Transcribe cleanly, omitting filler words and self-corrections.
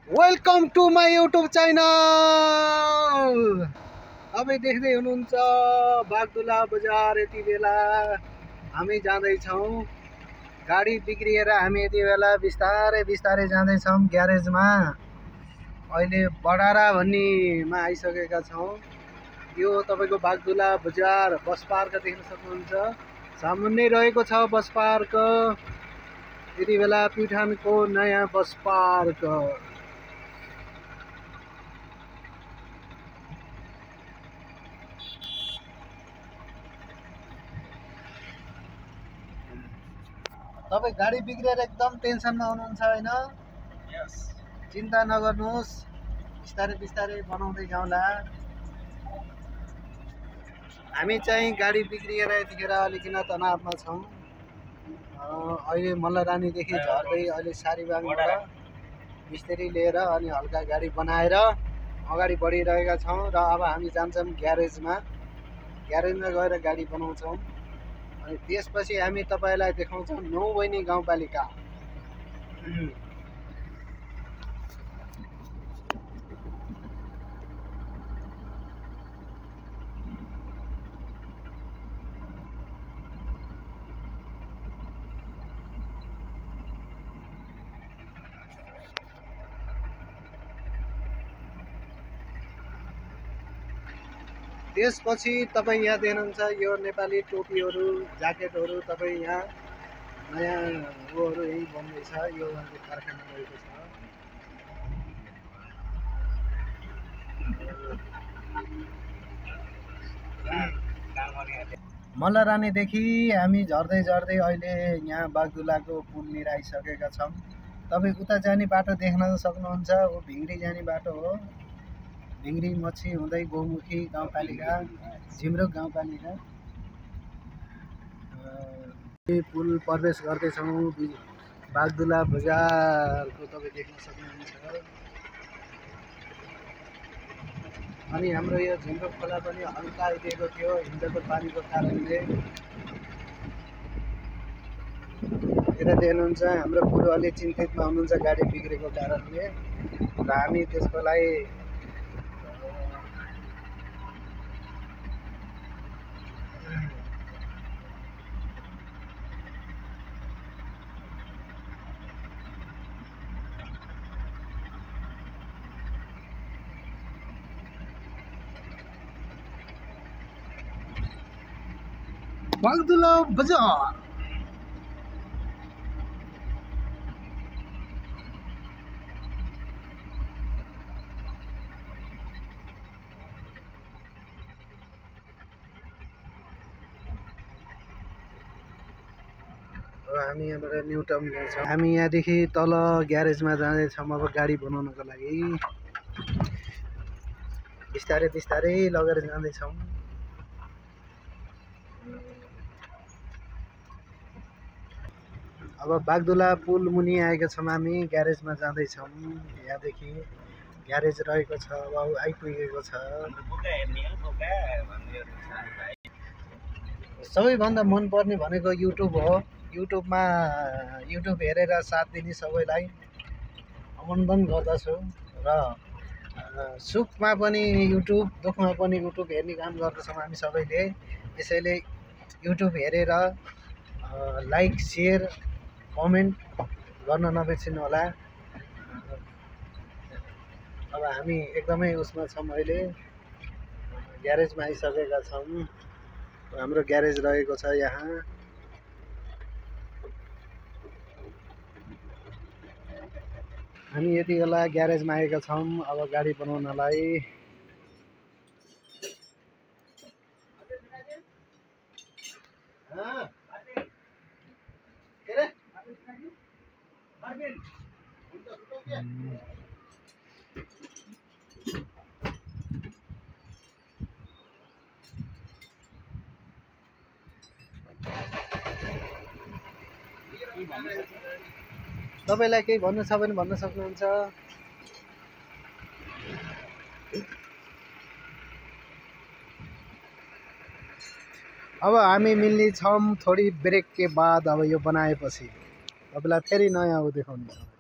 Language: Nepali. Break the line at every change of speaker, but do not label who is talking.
Welcome to my YouTube channel. तपाईँ देख्दै हुनुहुन्छ बागदुला बजार। यति बेला हामी जाँदैछौँ, गाडी बिग्रिएर हामी यति बेला बिस्तारै बिस्तारै जाँदैछौँ ग्यारेजमा। अहिले बडारा भन्नेमा आइसकेका छौँ। यो तपाईँको बागदुला बजार बस पार्क देख्न सक्नुहुन्छ, सामुन्ने रहेको छ बस पार्क। यति बेला प्युठानको नयाँ बस पार्क। तपाईँ गाडी बिग्रेर एकदम टेन्सनमा हुनुहुन्छ हैन? यस, चिन्ता नगर्नुहोस्, बिस्तारै बिस्तारै बनाउँदै जाउँला। हामी चाहिँ गाडी बिग्रिएर यतिखेर अलिकन तनावमा छौँ। अहिले मल्लरानीदेखि झर्दै अहिले सारीबाङबाट मिस्त्री लिएर अनि हल्का गाडी बनाएर अगाडि बढिरहेका छौँ। र अब हामी जान्छौँ ग्यारेजमा गएर गाडी बनाउँछौँ। अनि त्यसपछि हामी तपाईलाई देखाउँछौँ नौबैनी गाउँपालिका। त्यसपछि तपाईँ यहाँ देख्नुहुन्छ यो नेपाली टोपीहरू, ज्याकेटहरू तपाईँ यहाँ नयाँ उयोहरू यही बन्दैछ। यो कारखाना रहेको छ। मल्लरानीदेखि हामी झर्दै झर्दै अहिले यहाँ बागदुलाको पुलनिर आइसकेका छौँ। तपाईँ उता जाने बाटो देख्न सक्नुहुन्छ, ऊ भिङ्ग्री जाने बाटो हो। भिङ्ग्री मच्छी हुँदै गौमुखी गाउँपालिका, झिमरुक गाउँपालिका। पुल प्रवेश गर्दैछौँ बागदुला बजारको, तपाईँ देख्न सक्नुहुन्छ। अनि हाम्रो यो झिमरुक खोला पनि हल्का आइदिएको थियो हिजोको पानीको कारणले। यता देख्नुहुन्छ हाम्रो गुरु अलि चिन्तितमा हुनुहुन्छ गाडी बिग्रेको कारणले, र हामी त्यसको लागि बागदुला बजार। हामी यहाँबाट न्यू टाउन जान्छौँ। हामी यहाँदेखि तल ग्यारेजमा जाँदैछौँ अब गाडी बनाउनको लागि। बिस्तारै बिस्तारै लगेर जाँदैछौँ। अब बागदुला पुल मुनि आएका छौँ, हामी ग्यारेजमा जाँदैछौँ। यहाँदेखि ग्यारेज रहेको छ, अब आइपुगेको छ। सबैभन्दा मनपर्ने भनेको युट्युब हो। युट्युब हेरेर साथ दिने सबैलाई अभिनन्दन गर्दछु। र सुखमा पनि युट्युब, दुःखमा पनि युट्युब हेर्ने काम गर्दछौँ हामी सबैले। त्यसैले युट्युब हेरेर लाइक, सेयर, कमेन्ट गर्न नबिर्सिनु होला। अब हामी एकदमै उसमा छौँ, अहिले ग्यारेजमा आइसकेका छौँ। हाम्रो ग्यारेज रहेको छ यहाँ। हामी यति बेला ग्यारेजमा आएका छौँ अब गाडी बनाउनलाई। तपाईलाई केही भन्नु छ भने भन्न सक्नुहुन्छ। अब हामी मिल्ने छौँ थोड़ी ब्रेक के बाद। अब यो बनाएपछि तपाईँलाई फेरि नयाँ देखाउने छ।